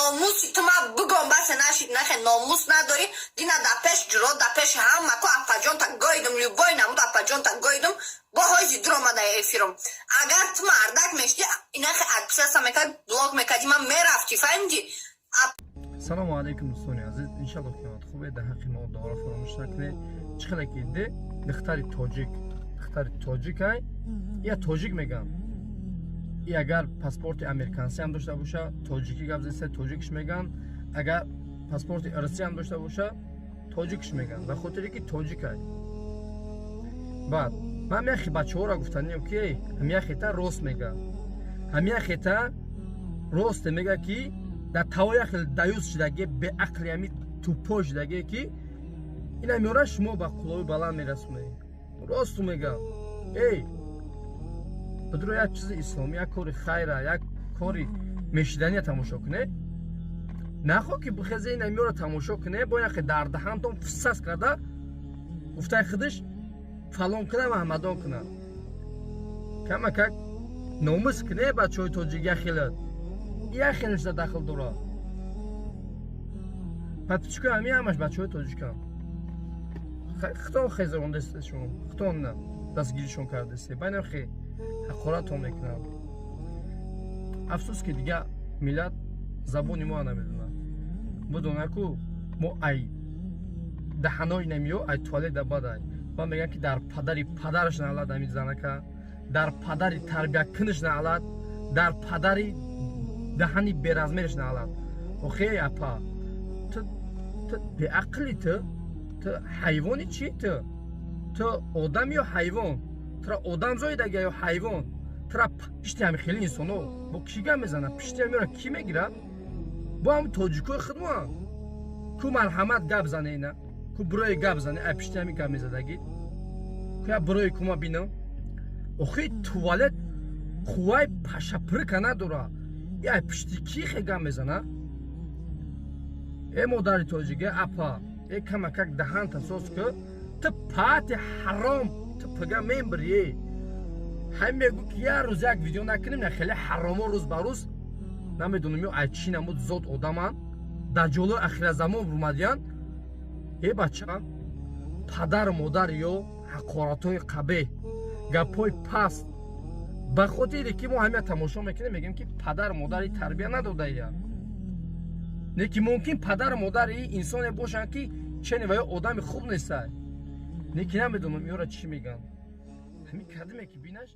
Номуси ту ма бигом, басе нашид. Нахе номус надорӣ. Дина да пеш ҷуро, да пеш ҳама ку апаҷонта гоидум, любой намуд апаҷонта гоидум. Бо ҳози дуромада эфиром. Агар ту мардак мешди, инахе отписаться мекард, блок мекарди, ман мерафти, фаҳмиди? Салому алайкум, дӯстони азиз, иншалло, ки хубе. Дар ҳаққи мо дуоро фаромӯш накунед. Чӣ хеле ки де духтари тоҷик, духтари тоҷикай, я тоҷик мегам. И агар паспорти американсӣ ҳам дошта боша, тоҷикӣ гап зеста, тоҷикш меган. Агар паспорти русӣ ҳам дошта боша, тоҷикш меган, ба хотире ки тоҷикай. Баъд ман яхе бачаҳоро гуфтанием, ки ҳамяхета рост мега, ҳамяхета росте мега, ки дар таво яхел даюс шудаге, беақли, ҳами тупо шудаге, ки ина меора шумо ба қулови баланд мерасонед. Росту мегам. Эй, бидро, як чизи исломӣ, як кори хайра, як кори мешидания тамошо кунед. Нахо ки бихезе ина меора тамошо кунед, бо яхе дар даҳантон фисас карда гуфтаи худаш фалон куна, маҳмадон куна. Камакак номус куне, бачаҳои тоҷик. Яхелат яхелашда дахл дорад. Подписчикои ҳами ҳамаш бачаҳои тоҷикам. Хитон хезарондастшон, хитон дастгиришон кардасте, байнам хе ҳақоратон мекунам. Афсӯс, ки дига миллат забони мо намедонад. Бидона ку мо ай даҳанои намиё, ай туалета бадай. Ба мегӯям, ки дар падари падараш наълат ами занака, дар падари тарбиякунаш наълат, дар падари даҳани беразмераш наълат. Охе, апа, ту беақли, ту ҳайвони чи? Ту одам ё ҳайвон? Тура одам зоидага ё ҳайвон? Тура пишти ҳами хеле инсоно бо кӣ гап мезанад? Пишти ҳамиро кӣ мегирад? Бо ҳам тоҷикои худмоам ку марҳамат гап зане, ина ку бурои гап зане. Ай пишти ҳами гап мезадагӣ ку я бурои кума бинам. Охи, туалет қувваи пашапирка надора. Ай пишти кӣ хе гап мезана? Э, модари тоҷик, э, апа, э, камакак даҳанта соз ку. Ту паати ҳаром, ту пига мембири. Э, ҳами мегӯ, ки як рӯз як видео накунем. На, хеле ҳаромо рӯз ба рӯз намедонам ё ай чӣ намуд зод одаманд, дар ҷолои ахиразамон румадиян. Э, бача, падару модар ё ҳақоратҳои қабеҳ, гапҳои паст, ба хотире ки мо ҳамия тамошо мекунем, мегӯем, ки падару модари тарбия надодаия. Не ки мумкин падару модари инсоне бошанд, ки чене ва ё одами хуб нестай. Не ки намедонам, ёра чӣ мегӯянд. Ҳамин кадиме ки бинаш.